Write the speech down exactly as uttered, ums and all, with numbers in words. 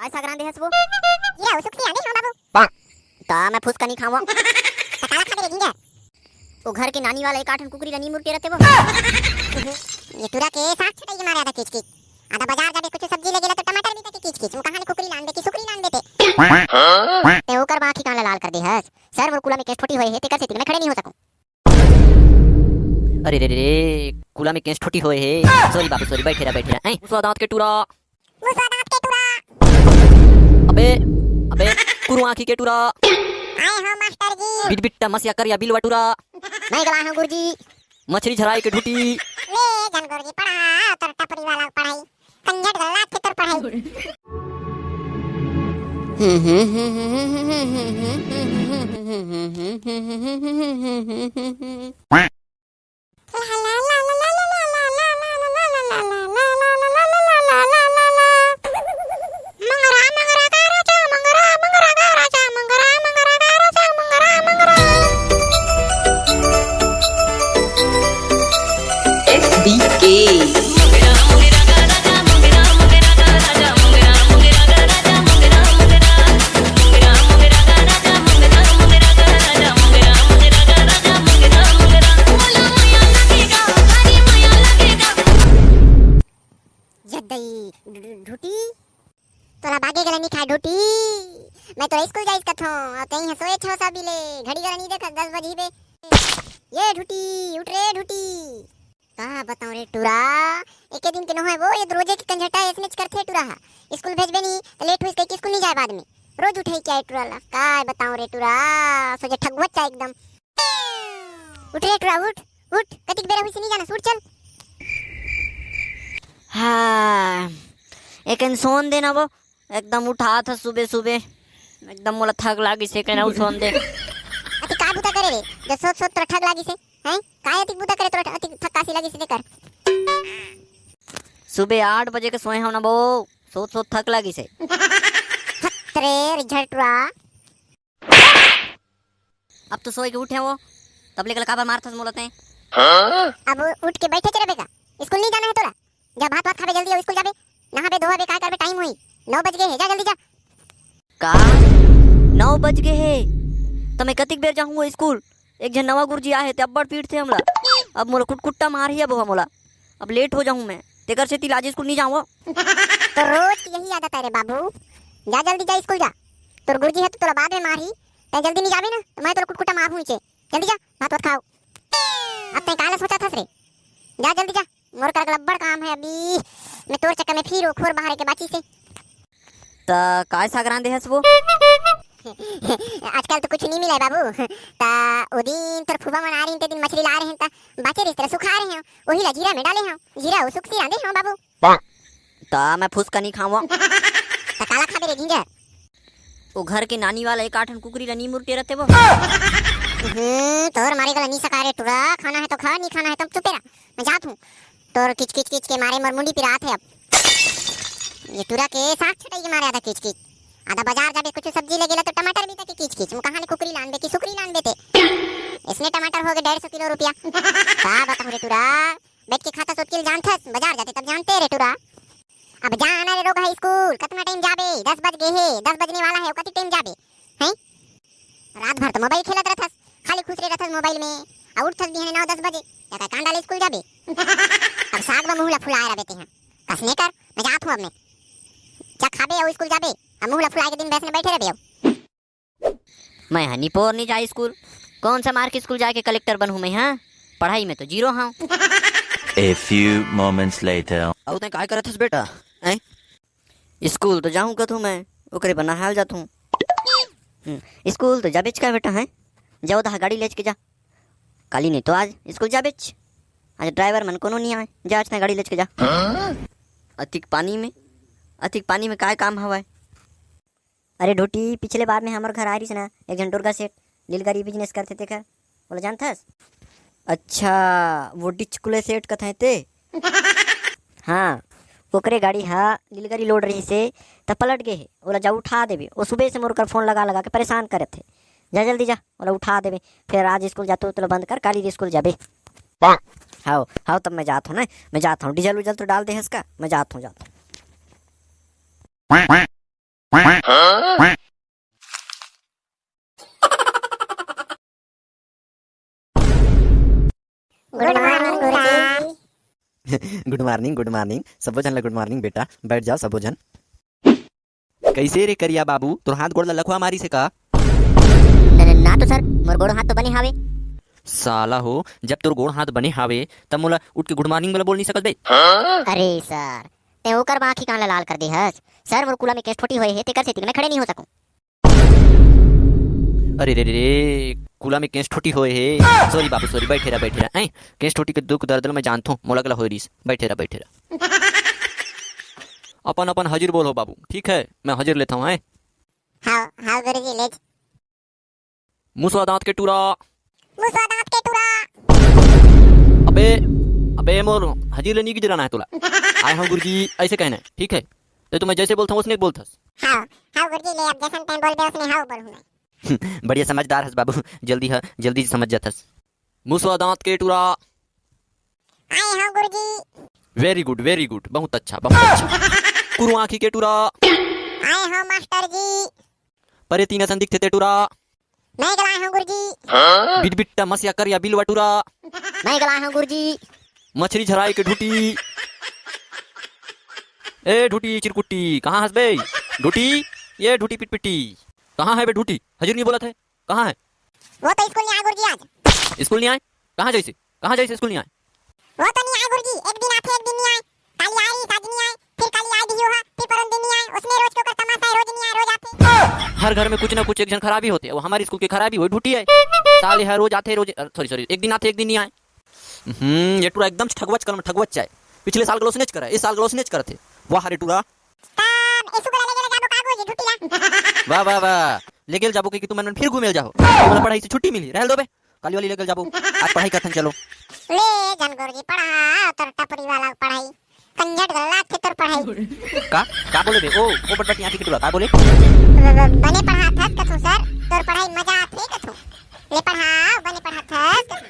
साग रांधे हस वो? ये उसको आने हो बाबू। ता मैं फुसका नहीं खावा। त काला खाबे रे गिंजा? वो घर के नानी वाला एक आठन कुकरी ला नी मुरते रहते वो। ये टुरा के साग छटाई के मारे आधा किच किच। आधा बाजार जाबे कुछ सब्जी ले गेला तो टमाटर भी तके किच किच। वो कहां ले कुकरी लान दे कि सुकरी लान देते। ते ओकर बाकी कान ला लाल कर दे हस। सर मोर कुला में केस ठोटी होए हे, तेकर सेती मैं खड़े नहीं हो सकूं। अरे रे रे रे, कुला में केस ठोटी होए हे। सॉरी बाबू, सॉरी, बैठे रह, बैठे रह। हैं? मुसवा दांत के टुरा। मुसवा दांत के टुरा। अबे, अबे, कुरु आंखी के टुरा। आए हो मास्टर जी। बिटबिट्टा मसिया करिया बिलवा टुरा। मैं गला हूं गुरुजी। मछली झराई के ढूटी। ले जन गुरुजी पढ़ा, तोर टपरी वाला पढ़ाई। कंजट गल्ला के तोर पढ़ाई। जद्दई ढू-, ढू-, ढूटी, तोला बागे गला नी खाए ढूटी। मैं तोला स्कूल जाइस कथों, अउ तैं ह सोए छो सबी ले, घड़ी गला नी देखस, दस बजी बे। ये ढूटी, उठ रे ढूटी। का बताऊं रे टुरा, एके दिन के नोहय वो, ये रोजे के कंझटा एसनेच करथे टुरा हा। स्कूल भेजबे नी त लेट होइस कहिके स्कूल नी जाय बाद में। रोज उठे के आए टुरा ला, का बताऊं रे टुरा, सोचे ठगुवत चा एकदम। उठ रे टुरा, उठ, उठ, कतिक बेरा हुई से नी जानस, उठ चल। हाँ, एकन सोन देना वो, एकदम उठात ह सुबे सुबे, एकदम मोला थक लागिस हे, कहना सोन दे। अति का बुता करे रे, जो सोत सोत तोरा थक लागिस हे, हैं? काय अति बुता करे तोरा अति थकासी लागिस हे, कर। सुबे आठ बजे के सोए हव ना वो, सोत सोत थक लागिस हे। हत रे, रिझर टुरा। अब तो सोए के उठे हो, तब ले गला काबर मारथस मोला तैं? अब उठ के बैठे के रहे का? स्कूल नहीं जाना है तोला? जा भात वात खाबे जल्दी, अउ स्कूल जाबे, नहाबे धोबे, काय करबे, टाइम होई, नौ बज गए हे, जा जल्दी जा। का? नौ बज गए हे, त मैं कतिक बेर जाहूं वो स्कूल? एक झन नवा गुरुजी आहे, ते अब्बड़ पीटथे हमला। अब मोला कुटकुट्टा मारही अब वो मोला। अब लेट हो जाहूं मैं, तेकर सेती आज स्कूल नहीं जाऊं। तो रोज की यही आदत है रे बाबू, जा जल्दी जा स्कूल जा। तोर गुरुजी है तो तोला बाद में मारही, तैं जल्दी नहीं जाबे ना, तो मैं तोला कुटकुट्टा मारहूं इचे। जल्दी जा, भात वात खाओ। अब तैं काला सोचा थस रे, जा जल्दी जा, मोर कर लब्बड़ काम है अभी, मैं तोर चक्कर में फिर वो खोर बाहर के बाची से। त काय साग रांधे हस वो? आजकल तो कुछ नहीं मिला है बाबू। त ओ दिन तोर फूफा मन आ रहे हैं, ते दिन मछली ला रहे हैं, त बाचे रहिस तेला सुखा रहे हैं, वही ला जीरा में डाले हैं, जीरा वो सुखसी रांधे हैं बाबू। त मैं फुसका नहीं खाऊं। त काला खाबे रे गिंजर? वो घर के नानी वाला एक आठन कुकरी ला नी मुरते रहते वो। हम्म, तोर मारे गला नी सका रे टुरा, खाना है तो खा, नहीं खाना है तो चुपे रह। मैं जात हूँ। तोर किच किच किच के मारे मोर मुंडी पिरात है अब। ये टुरा के साग छटाई के मारे आधा किच किच। आधा बाजार जाबे कुछ सब्जी ले गेला तो टमाटर भी तके किच किच। मैं कहाँ ले कुकरी लानबे कि सुकरी लानबे ते? इसने टमाटर हो गए डेढ़ सौ किलो रुपया। का बताऊं रे टुरा? बैठ के खाता सोच के जानथस, बाजार जाते तब जानते रे टुरा। अब जा ना रे रोगहा स्कूल, कतना टाइम जाबे? दस बज गए हे, दस बजने वाला है, कति टाइम जाबे? हैं? रात भर तो मोबाइल खेलत रहथस, खाली खुश रे रहथस मोबाइल में। आ उठथस बिहाने नौ दस बजे, या का कांदा ले स्कूल जाबे? अब साग में मुंह ला फुलाए रहबे तेहा। कसने कर, मैं जात हूँ अब मैं। जा खाबे अउ स्कूल जाबे, अब मुंह ला फुलाए के दिन भर अइसने बैठे रहबे अब। मैं हा निपोर नहीं जाय स्कूल। कौन सा मार के स्कूल जाके कलेक्टर बनहूँ मैं, हाँ? पढ़ाई में तो जीरो हूँ। A few moments later. अउ तैं काय करत हस बेटा? हैं? स्कूल तो जाहूँ कथूँ मैं, ओकरे बर नहाल जात हूँ। हम्म, स्कूल तो जाबेच का बेटा, हैं? जा ओ दहा गाड़ी लेच के जा। काली नहीं तो आज स्कूल जाबेच। आज ड्राइवर मन कोनो नहीं आए, जा आज तैं गाड़ी लेच के जा। अतिक पानी में, अतिक पानी में काय काम हवय? अरे ढोटी, पिछले बार में हमर घर आय रहिस ना एक झन दुर्गा सेठ, लीलगरी बिजनेस करथे तेकर, ओला जानथस? अच्छा, वो डिचकुले सेठ कथें ते? हाँ, ओकरे गाड़ी हा लीलगरी लोड रहिस हे, त पलट गे हे। ओला जा उठा देबे, ओ सुबह से मोर कर फोन लगा लगा के परेशान करत हे। जा जल्दी जा, ओला उठा देबे, फिर आज स्कूल जातो तोला बंद कर, काली स्कूल जाबे। हाव, हाव, तब मैं जात हूँ ना, मैं जात हूँ, डीजल उजल तो डाल दे हस का, मैं जात हूँ, जात हूँ। Good morning, sir। Good morning, good morning। सबो झन ला good morning बेटा। बैठ जाओ सबो झन। कइसे रे करिया बाबू, तोर हाथ गोड़ ला लखवा मारिस हे का? न, न, ना तो sir, मोर गोड़ हाथ तो बने हावे। साला हो, जब तोर गोड़ हाथ बने हावे, तब मोला उठ के good morning मोला बोल नहीं सकत बे? अरे sir, तैं ओकर बाँह के कान ला लाल कर दे हस। Sir, मोर कूला में केंस ठोटी होए हे, तेकर सेती मैं खड़े नहीं हो सकूं। अरे रे रे रे, कूला में केंस ठोटी होए हे। Sorry बाबू, sorry, बैठे रह, बैठे रह। ऐं, केंस ठोटी के दुख दर्द ल मैं जानथों, मोला घला होए रिस। बैठे रह, बैठे रह। अपन अपन हाजिर बोल हो बाबू, ठीक है, मैं हाजिर लेता हूँ, हैं? हाव, हाव गुरुजी, ले। मुसवा दांत के टूरा। मुसवा दांत के टूरा। अबे, अबे मोर हाजिर ले नी गिजराना है तोला। आए हूँ गुरुजी, ऐसे कहना है, ठीक है? तो तुम्हें जैसे बोलता हूँ, उसने बोलथस। हाव, हाव गुरुजी, ले अब जैसन तैं बोलबे, उसने हाव बोलहूँ मैं। बढ़िया समझदार हस बाबू, जल्दी ह, जल्दी समझ जाथस। मुसवा दांत के टूरा। आए हव गुरुजी। Very good, very good, बहुत अच्छा, बहुत अच्छा। कुरु आँखी के टूरा। आए हव मास्टर जी। परे तीन असन दिखथे ते टूरा। मैं घला आए हव गुरुजी। बिटबिट्टा मसिया करिया बिलवा टूरा। मैं घला आए हव गुरुजी। मछरी झराई के ढूटी। ए ढूटी चिरकुट्टी, कहाँ हस बे? ढूटी, ये ढूटी पिटपिट्टी, कहाँ है बे ढूटी? हाजिर नहीं बोलत है, कहाँ है? वो तो स्कूल नहीं आए गुरुजी आज। स्कूल नहीं आए? कहाँ जइसे? कहाँ जइसे स्कूल नहीं आए? वो तो नहीं आए गुरुजी, एक दिन आथे, एक दिन नहीं आए। काली आए रही, आज नहीं आए, फिर काली आए दियो हा, फिर परन दिन नहीं आए। उसने रोज के ओकर तमाशा है, रोज नहीं आए, रोज आथे। हर घर में कुछ ना कुछ एक झन खराबी होथे, वो हमारे स्कूल के खराबी वही ढूटी है। साले हर रोज आथे, रोज, sorry, sorry, एक दिन आथे, एक दिन नहीं आए। हम्म, ये टूरा एकदम ठगवच कर, ठगवच चाहे। पिछले साल गलोसनेच करा, इस साल गलोसनेच करथे। वाह रे टूरा। तब एसु गला लेके ले जाबो का गुरुजी ढूटी ला? वाह, वाह, वाह। लेके ले जाबो कि तुम मन फिर घूमे ले जाओ। तुम्हारा पढ़ाई से छुट्टी मिली, रहल दो बे। काली वाली लेके ले जाबो। आज पढ़ाई करथन, चलो। ले जन गुरुजी, पढ़ा तोर टपरी वाला पढ़ाई। कंजट गला थे तोर पढ़ाई। का? का बोले बे? ओ, ओ बटबटी आँखी के टूरा, का बोले? ब-, ब-, बने पढ़ाथस कथू sir, तोर पढ़ाई मजा आथे कथू। ले पढ़ा, बने पढ़ाथस कथू।